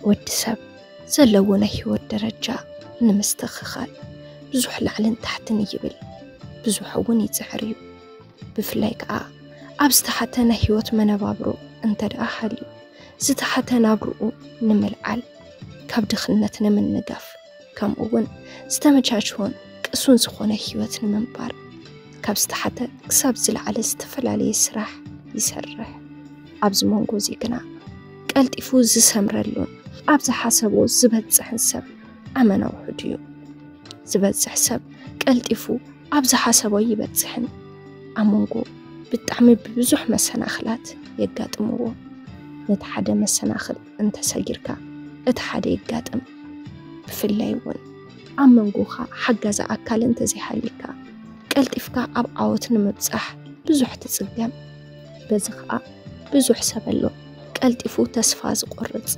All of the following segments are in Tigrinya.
ወዲ ሰብ ዘለዎ ናይ ህይወት ደረጃ ንምስትኽኻል ብዙሕ ላዕልን ታሕትን ይብል፣ ብዙሕ እውን ይፅዕር እዩ። ብፍላይ ከዓ ኣብ ዝተሓተ ናይ ህይወት መነባብሮ እንተ ደኣ ሃልዩ፣ ዝተሓተ ናብርኡ ንምልዓል፣ ካብ ድኽነት ንምንጋፍ፣ ከምኡ እውን ዝተመቻችወን ቅሱን ዝኾነ ህይወት ንምንባር ካብ ዝተሓተ ክሳብ ዝለዓለ ዝተፈላለየ ስራሕ ይሰርሕ። ኣብዚ መንጎ እዚ ግና ቀልጢፉ ዝሰምረሉን ኣብ ዝሓሰቦ ዝበጽሕን ሰብ ኣመና ውሑድ እዩ። ዝበጽሕ ሰብ ቀልጢፉ ኣብ ዝሓሰቦ ይበጽሕን ኣብ መንጎ ብጣዕሚ ብብዙሕ መሰናኽላት የጋጥምዎ። ነቲ ሓደ መሰናኽል እንተሰጊርካ እቲ ሓደ የጋጥም። ብፍላይ እውን ኣብ መንጎኻ ሓጋዚ ኣካል እንተዘይሃልይካ ቀልጢፍካ ኣብ ዓወት ንምብጻሕ ብዙሕ ትጽገም። በዚ ኸኣ ብዙሕ ሰብ ኣሎ ቀልጢፉ ተስፋ ዝቆርጽ።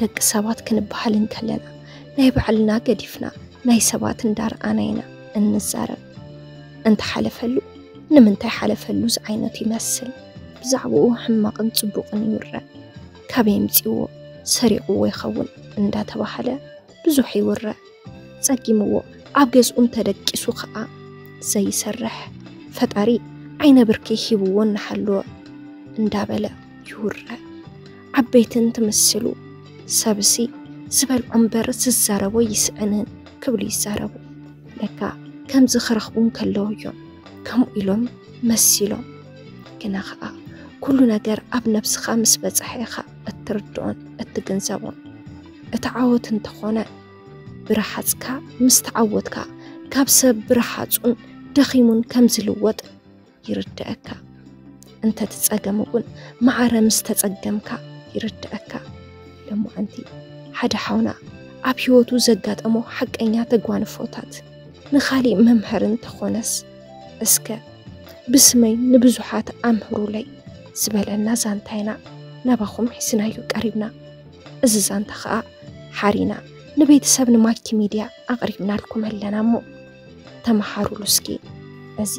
ደቂ ሰባት ክንበሃል እንከለና ናይ ባዕልና ገዲፍና ናይ ሰባት እንዳረኣና ኢና እንዛረብ። እንተሓለፈሉ ንምንታይ ሓለፈሉ ዝዓይነቱ ይመስል። ብዛዕባኡ ሕማቕን ጽቡቕን ይውረ። ካበይ ኣምጺእዎ ሰሪቕዎ ይኸውን እንዳተባሃለ ብዙሕ ይውረ። ጸጊምዎ ኣብ ገዝኡ እንተደቂሱ ኸኣ ዘይሰርሕ፣ ፈጣሪ ዓይነ ብርኪ ሂብዎ እናሃለወ እንዳበለ ይውረ። ዓበይትን ትምስሉ ሰብሲ ዝበልዖ እምበር ዝዛረቦ ይስእንን ክብሉ ይዛረቡ። ለካ ከምዚ ክረኽቡ እንከለዉ እዮም ከምኡ ኢሎም መሲሎም። ግና ኸኣ ኩሉ ነገር ኣብ ነብስኻ ምስ በጽሐ ኢኻ እትርድኦን እትግንዘቦን። እቲ ዓወት እንተኾነ ብረሓጽካ ምስ ተዓወትካ ካብ ሰብ ብረሓጹን ደኺሙን ከም ዝልወጥ ይርድኣካ። እንተ ትጸገም እውን ማዕረ ምስ ተጸገምካ ይርድኣካ። ሎማዓንቲ ሓደ ሓውና ኣብ ህይወቱ ዘጋጠሞ ሓቀኛ ተጓንፎታት ንኻሊእ መምሃሪ እንተኾነስ እስከ ብስመይ ንብዙሓት ኣምህሩለይ ዝበለና ዛንታ ኢና ናባኹም ሒዝናዮ ቀሪብና። እዚ ዛንታ ኸኣ ሓሪና ንቤተሰብ ንማኪ ሚድያ ኣቕሪብናልኩም ኣለና እሞ ተመሃሩሉ እስኪ። እዚ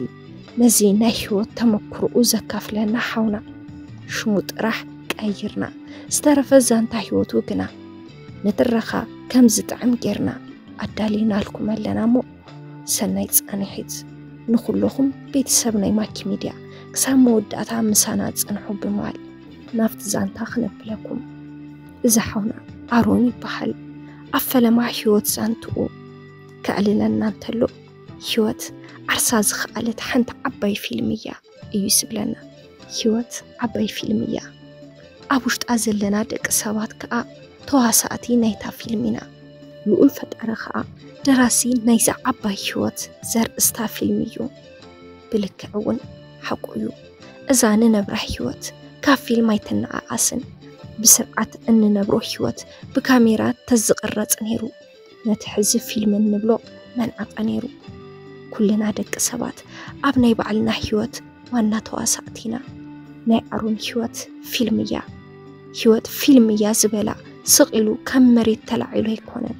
ነዚ ናይ ህይወት ተመክሮኡ ዘካፍለና ሓውና ሽሙ ጥራሕ ቀይርና ዝተረፈ ዛንታ ህይወቱ ግና ንትረኻ ከም ዝጥዕም ጌርና ኣዳሊናልኩም ኣለና እሞ ሰናይ ጻንሒት ንኹለኹም ቤተሰብ ናይ ማኪ ሚድያ ክሳብ መወዳእታ ምሳና ጽንሑ ብምባል ናብቲ ዛንታ ክነብለኩም። እዚ ሓውና ኣሮን ይበሃል። ኣብ ፈለማ ህይወት ዛንትኡ ከዕልለና እንተሎ ህይወት ዓርሳ ዝኸኣለት ሓንቲ ዓባይ ፊልም እያ እዩ ዝብለና። ህይወት ዓባይ ፊልም እያ። ኣብ ውሽጣ ዘለና ደቂ ሰባት ከኣ ተዋሳእቲ ናይታ ፊልም ኢና። ልኡል ፈጣሪ ከኣ ደራሲ ናይዛ ዓባይ ህይወት ዘርእስታ ፊልም እዩ። ብልክዕ እውን ሓቁ እዩ። እዛ ንነብራ ህይወት ካብ ፊልም ኣይትነኣኣስን። ብስርዓት እንነብሮ ህይወት ብካሜራ ተዝቕረጽ ነይሩ ነቲ ሕዚ ፊልም እንብሎ መንዓቐ ነይሩ። ኩልና ደቂ ሰባት ኣብ ናይ ባዕልና ህይወት ዋና ተዋሳእቲ ኢና። ናይ ኣሮን ህይወት ፊልም እያ። ህይወት ፊልም እያ ዝበላ ስቕ ኢሉ ካብ መሬት ተላዒሉ ኣይኮነን።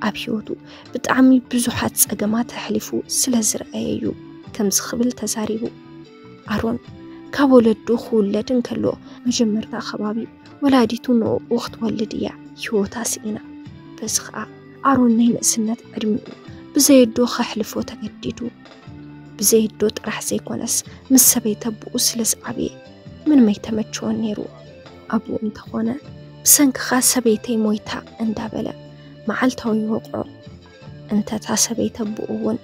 ኣብ ህይወቱ ብጣዕሚ ብዙሓት ጸገማት ኣሕሊፉ ስለ ዝረኣየ እዩ ከምዚ ክብል ተዛሪቡ። ኣሮን ካብ ወለዱ ክውለድ እንከሎ መጀመርታ ከባቢ ወላዲቱ ንዕኡ ክትወልድ እያ ህይወታ ስኢና። በዚ ኸኣ ኣሮን ናይ ንእስነት ዕድሚኡ ብዘየዶ ከሕልፎ ተገዲዱ። ብዘየዶ ጥራሕ ዘይኮነስ ምስ ሰበይቲ ኣቦኡ ስለ ዝዓበየ ምንም ኣይተመቸወን ነይሩ። ኣብኡ እንተኾነ ብሰንክኻ ሰበይተይ ሞይታ እንዳበለ መዓልታዊ ይወቕዖ። እንተታ ሰበይቲ ኣቦኡ እውን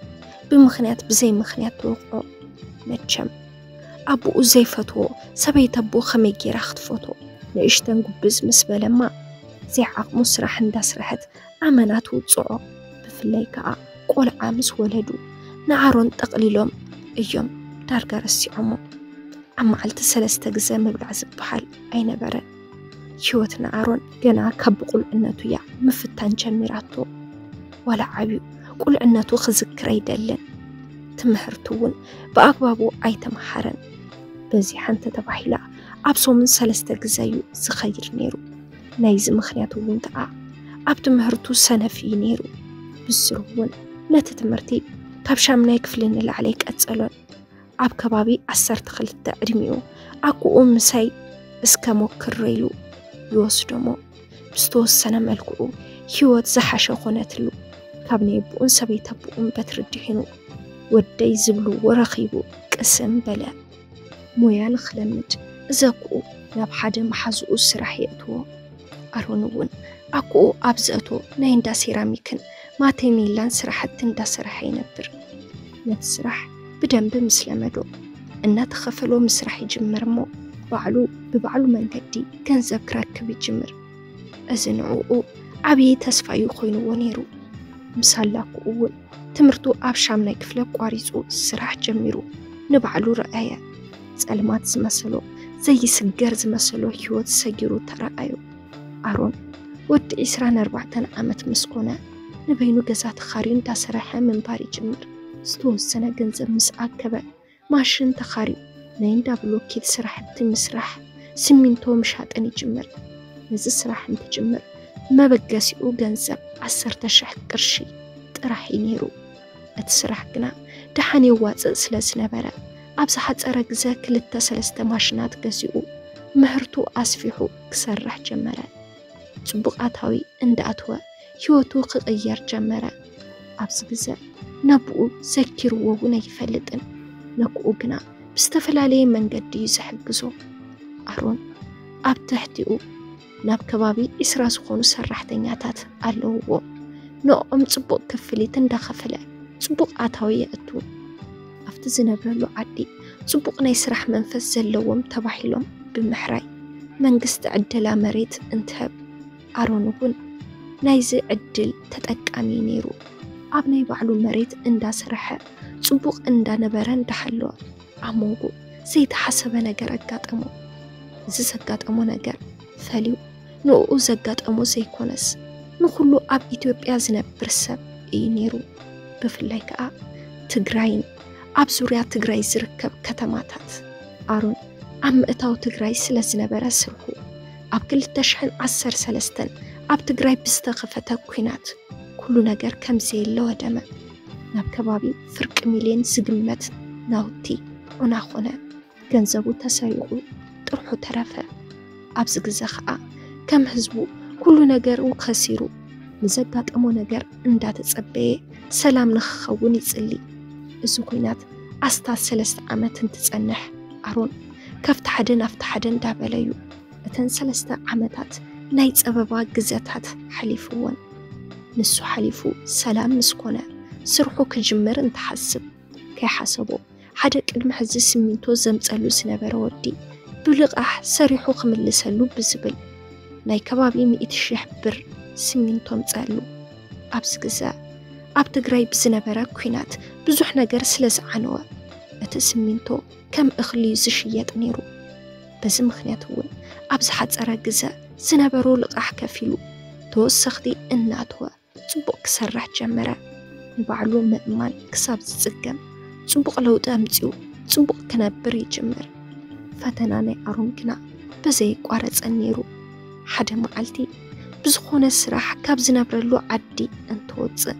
ብምኽንያት ብዘይ ምኽንያት ትወቕዖ። መቸም ኣቦኡ ዘይፈትዎ ሰበይቲ ኣቦኡ ከመይ ጌራ ክትፈትዎ? ንእሽተን ጉብዝ ምስ በለማ ዘይዓቕሙ ስራሕ እንዳስረሐት ኣመና ትውፅዖ። ብፍላይ ከዓ ቆልዓ ምስ ወለዱ ንኣሮን ጠቕሊሎም እዮም ዳርጋ ረሲዖሞ። ኣብ መዓልቲ ሰለስተ ግዘ ምብላዕ ዝበሃል ኣይነበረን። ህይወት ንኣሮን ገና ካብ ብቁልዕነቱ እያ ምፍታን ጀሚራቶ። ዋላ ዓብዩ ቁልዕነቱ ክዝክር ኣይደልን። ትምህርቱ እውን ብኣግባቡ ኣይተምሃረን። በዚሓ እንተተባሂላ ኣብ ሰሙን ሰለስተ ግዘ እዩ ዝኸይድ ነይሩ። ናይዚ ምኽንያት እውን ከዓ ኣብ ትምህርቱ ሰነፍ እዩ ነይሩ። ብስሩ እውን ነቲ ትምህርቲ ካብ ሻምናይ ክፍሊ ንላዕሊ ኣይቀጸሎን። ኣብ ከባቢ ዓሰርተ ክልተ ዕድሚኡ ኣኩኡ ምሳይ እስከ ሞክር ኢሉ ይወስዶ እሞ ብዝተወሰነ መልክዑ ህይወት ዝሓሸ ኾነትሉ። ካብ ናይ ኣቦኡን ሰበይቲ ኣቦኡን በትሪ ድሒኑ፣ ወደይ ዝብልዎ ረኺቡ ቅስም በለ። ሞያ ንኽለምድ እዘክኡ ናብ ሓደ መሓዝኡ ስራሕ የእትዎ። ኣሮን እውን ኣክኡ ኣብ ዘእቶ ናይ እንዳ ሴራሚክን ማቴኔላን ስራሕቲ እንዳሰረሐ ይነብር። ነቲ ስራሕ ብደንቢ ምስ ለመዶ፣ እናተኸፈሎ ምስራሕ ይጅምር እሞ፣ ባዕሉ ብባዕሉ መንገዲ ገንዘብ ክረክብ ይጅምር። እዚ ንዕኡ ዓብዪ ተስፋ እዩ ኮይንዎ ነይሩ። ምስ ኣላኩ እውን ትምህርቱ ኣብ ሻምናይ ክፍሊ ኣቋሪጹ ስራሕ ጀሚሩ። ንባዕሉ ረኣየ። ጸልማት ዝመሰሎ፣ ዘይስገር ዝመሰሎ ህይወት ሰጊሩ ተረኣዮ። ኣሮን ወዲ ዒስራን ኣርባዕተን ዓመት ምስ ኮነ፣ ንበይኑ ገዛ ተኻርዩ እንዳሰረሐ ምንባር ይጅምር። ዝተወሰነ ገንዘብ ምስ ኣከበ፣ ማሽን ተኻርዩ ናይ እንዳ ብሎኬት ስራሕቲ ምስራሕ፣ ሲሚንቶ ምሻጥን ይጅምር። ነዚ ስራሕ እንትጅምር፣ መበገሲኡ ገንዘብ ዓሰርተ ሽሕ ቅርሺ ጥራሕ እዩ ነይሩ። እቲ ስራሕ ግና ደሓን የዋጽእ ስለ ዝነበረ፣ ኣብ ዝሓጸረ ግዘ ክልተ ሰለስተ ማሽናት ገዚኡ፣ ምህርቱ ኣስፊሑ ክሰርሕ ጀመረ። ጽቡቕ ኣታዊ እንዳኣትወ፣ ህይወቱ ክቕየር ጀመረ። ኣብዚ ግዘ ነብኡ ዘኪርዎ እውን ኣይፈልጥን። ነክኡ ግና ብዝተፈላለየ መንገዲ እዩ ዝሕግዞ። ኣሮን ኣብ ትሕቲኡ ናብ ከባቢ ዒስራ ዝኾኑ ሰራሕተኛታት ኣለውዎ። ንዕኦም ጽቡቕ ክፍሊት እንዳኸፈለ ጽቡቕ ኣታዊ የእቱ። ኣብቲ ዝነብረሉ ዓዲ ጽቡቕ ናይ ስራሕ መንፈስ ዘለዎም ተባሂሎም ብምሕራይ መንግስቲ ዕደላ መሬት እንትህብ፣ ኣሮን እውን ናይዚ ዕድል ተጠቃሚ ነይሩ። ኣብ ናይ ባዕሉ መሬት እንዳሰረሐ ጽቡቕ እንዳነበረ እንዳሃለወ፣ ኣብ መንጎ ዘይተሓሰበ ነገር ኣጋጠሞ። እዚ ዘጋጠሞ ነገር ፈልዩ ንዕኡ ዘጋጠሞ ዘይኮነስ፣ ንኹሉ ኣብ ኢትዮጵያ ዝነብር ሰብ እዩ ነይሩ። ብፍላይ ከኣ ትግራይን ኣብ ዙርያ ትግራይ ዝርከብ ከተማታት። ኣሮን ኣብ ምእታው ትግራይ ስለ ዝነበረ ስርሑ፣ ኣብ ክልተ ሽሕን ዓሰርተ ሰለስተን ኣብ ትግራይ ብዝተኸፈተ ኲናት ኩሉ ነገር ከም ዘየለ ወደመ። ናብ ከባቢ ፍርቂ ሚልዮን ዝግመት ናውቲ ዑና ኾነ። ገንዘቡ ተሰሪቑ ጥርሑ ተረፈ። ኣብዚ ግዘ ኸኣ ከም ህዝቡ ኩሉ ነገሩ ከሲሩ፣ ንዘጋጠሞ ነገር እንዳተጸበየ ሰላም ንኽኸውን ይጽሊ። እዚ ኲናት ኣስታት ሰለስተ ዓመት እንትጸንሕ፣ ኣሮን ካብቲ ሓደ ናብቲ ሓደ እንዳበለ እዩ። እተን ሰለስተ ዓመታት ናይ ጸበባ ግዘታት ሓሊፍወን። ንሱ ሓሊፉ ሰላም ምስ ኮነ፣ ስርሑ ክጅምር እንትሓስብ፣ ከይሓሰቦ ሓደ ቅድሚ ሕዚ ሲሚንቶ ዘምጸሉ ዝነበረ ወዲ ብልቓሕ ሰሪሑ ክምልሰሉ ብዝብል ናይ ከባቢ ሚእቲ ሽሕ ብር ሲሚንቶ ኣምጸሉ። ኣብዚ ግዘ ኣብ ትግራይ ብዝነበረ ኲናት ብዙሕ ነገር ስለ ዝዓነወ፣ እቲ ሲሚንቶ ከም እኽሊ ዝሽየጥ ነይሩ። በዚ ምኽንያት እውን ኣብ ዝሓጸረ ግዘ ዝነበሮ ልቓሕ ከፊሉ፣ ተወሰኽቲ እናእተወ ጽቡቕ ክሰርሕ ጀመረ። ንባዕሉ ምእማን ክሳብ ዝጽገም ጽቡቕ ለውጢ ኣምጺኡ ጽቡቕ ክነብር ይጅምር። ፈተና ናይ ኣሮን ግና በዘየቋረጸ ነይሩ። ሓደ መዓልቲ ብዝኾነ ስራሕ ካብ ዝነብረሉ ዓዲ እንትወጽእ፣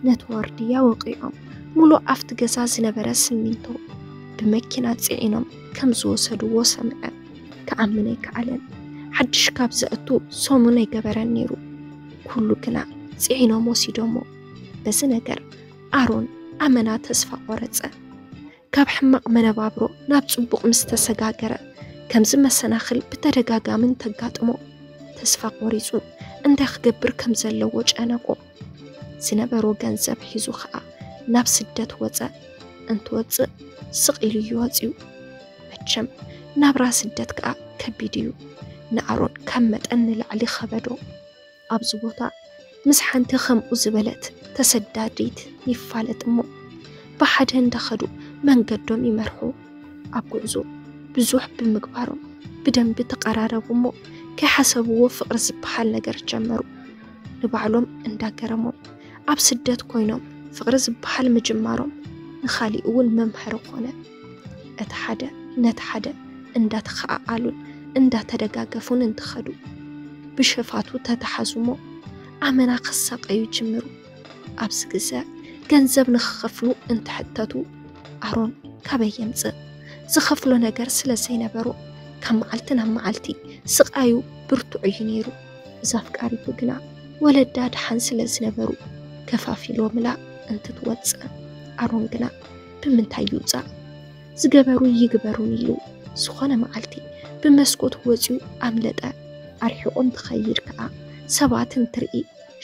ነቲ ዋርድያ ወቒዖም፣ ሙሉእ ኣብቲ ገዛ ዝነበረ ሲሚንቶ ብመኪና ጽዒኖም ከም ዝወሰድዎ ሰምዐ። ክኣምን ኣይከኣለን። ሓድሽ ካብ ዘእቱ ሰሙን ኣይገበረን ነይሩ። ኩሉ ግና ጽዒኖም ወሲዶሞ። በዚ ነገር ኣሮን ኣመና ተስፋ ቆረጸ። ካብ ሕማቕ መነባብሮ ናብ ጽቡቕ ምስ ተሰጋገረ፣ ከምዚ መሰናኽል ብተደጋጋሚ እንተጋጥሞ፣ ተስፋ ቆሪጹ እንታይ ክገብር ከም ዘለዎ ጨነቆ። ዝነበሮ ገንዘብ ሒዙ ኸኣ ናብ ስደት ወጸ። እንትወጽእ ስቕ ኢሉ እዩ ወጺኡ። መቸም ናብራ ስደት ከኣ ከቢድ እዩ። ንኣሮን ካብ መጠን ንላዕሊ ኸበዶ። ኣብዚ ቦታ ምስ ሓንቲ ከምኡ ዝበለት ተሰዳዲት ይፋለጥ እሞ፣ ብሓደ እንዳኸዱ መንገዶም ይመርሑ። ኣብ ጉዕዞ ብዙሕ ብምግባሮም ብደንቢ ተቐራረቡ እሞ፣ ከይሓሰብዎ ፍቕሪ ዝበሃል ነገር ጀመሩ። ንባዕሎም እንዳገረሞም፣ ኣብ ስደት ኮይኖም ፍቕሪ ዝበሃል ምጅማሮም ንኻሊእ እውን መምሃሪ ኮነ። እቲ ሓደ ነቲ ሓደ እንዳተኸኣኣሉን እንዳተደጋገፉን እንትኸዱ፣ ብሸፋቱ ተተሓዙ እሞ፣ ኣመና ክሳቐዩ ጅምሩ። ኣብዚ ግዘ ገንዘብ ንኽኸፍሉ እንትሕተቱ፣ ኣሮን ካበይ የምጽእ? ዝኸፍሎ ነገር ስለ ዘይነበሮ፣ ካብ መዓልቲ ናብ መዓልቲ ስቓዩ ብርቱዕ እዩ ነይሩ። እዛ ኣፍቃሪቱ ግና ወለዳ ደሓን ስለ ዝነበሩ ከፋፊሎምላ እንትትወፅእ፣ ኣሮን ግና ብምንታይ ይውፃእ? ዝገበሩ ይግበሩን ኢሉ ዝኾነ መዓልቲ ብመስኮት ወፂኡ ኣምለጠ። ኣርሒቑ እንትኸይድ ከዓ ሰባት እንትርኢ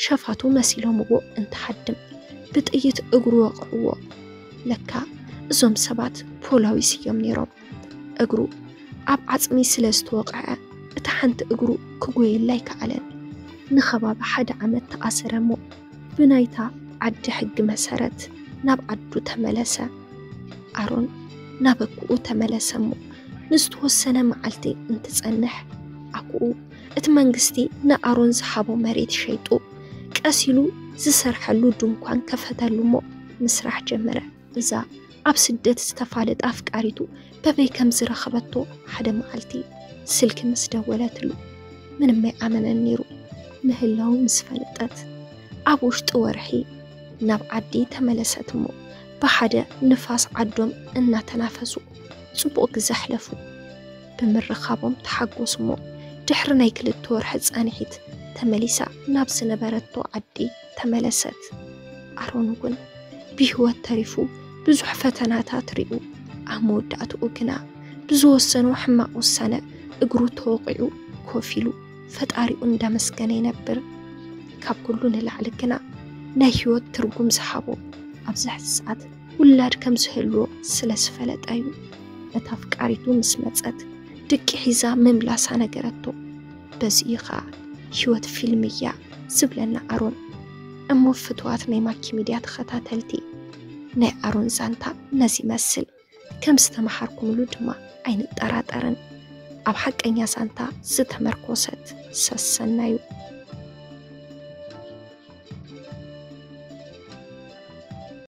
ሸፋቱ መሲሎምዎ እንትሃድም ብጥይት እግሩ ወቕዕዎ። ለካ እዞም ሰባት ፖላዊስ እዮም ነይሮም። እግሩ ኣብ ዓፅሚ ስለ ዝተወቕዐ እታ ሓንቲ እግሩ ክጎየላ ኣይከኣለን። ንኸባቢ ሓደ ዓመት ተኣሰረ እሞ ብናይታ ዓዲ ሕጊ መሰረት ናብ ዓዱ ተመለሰ። ኣሮን ናብ ኣኩኡ ተመለሰ እሞ ንዝተወሰነ መዓልቲ እንትጸንሕ ኣኩኡ እቲ መንግስቲ ንኣሮን ዝሃቦ መሬት ሸይጡ ቀስ ኢሉ ዝሰርሐሉ ድንኳን ከፈተሉ እሞ ምስራሕ ጀመረ። እዛ ኣብ ስደት ዝተፋለጠ ኣፍቃሪቱ በበይ ከም ዝረኸበቶ ሓደ መዓልቲ ስልኪ ምስ ደወለትሉ ምንም ኣይኣመነን ነይሩ። ምህላው ምስ ፈለጠት ኣብ ውሽጢ ወርሒ ናብ ዓዲ ተመለሰት እሞ ብሓደ ንፋስ ዓዶም እናተናፈሱ ጽቡቕ ግዜ ኣሕለፉ። ብምርኻቦም ተሓጎስ እሞ ድሕሪ ናይ ክልተ ወርሒ ጻንሒት ተመሊሳ ናብ ዝነበረቶ ዓዲ ተመለሰት። ኣሮን እውን ብህይወት ተሪፉ ብዙሕ ፈተናታት ሪኡ ኣብ መወዳእትኡ ግና ብዝወሰኖ ሕማቕ ውሳነ እግሩ ተወቒዑ ኮፍ ኢሉ ፈጣሪኡ እንዳመስገነ ይነብር። ካብ ኩሉ ንላዕሊ ግና ናይ ህይወት ትርጉም ዝሃቦ ኣብዚ ሕዚ ሰዓት ውላድ ከም ዝህልዎ ስለ ዝፈለጠ እዩ። እታ ኣፍቃሪቱ ምስ መጸት ድቂ ሒዛ ምምላሳ ነገረቶ። በዚ እዩ ኸኣ ህይወት ፊልም እያ ዝብለና ኣሮን። እሞ ፍትዋት ናይ ማኪ ሚድያ ተኸታተልቲ ናይ ኣሮን ዛንታ ነዚ ይመስል። ከም ዝተመሃርኩምሉ ድማ ኣይንጠራጠርን። ኣብ ሓቀኛ ዛንታ ዝተመርኮሰት ሰሰናዩ።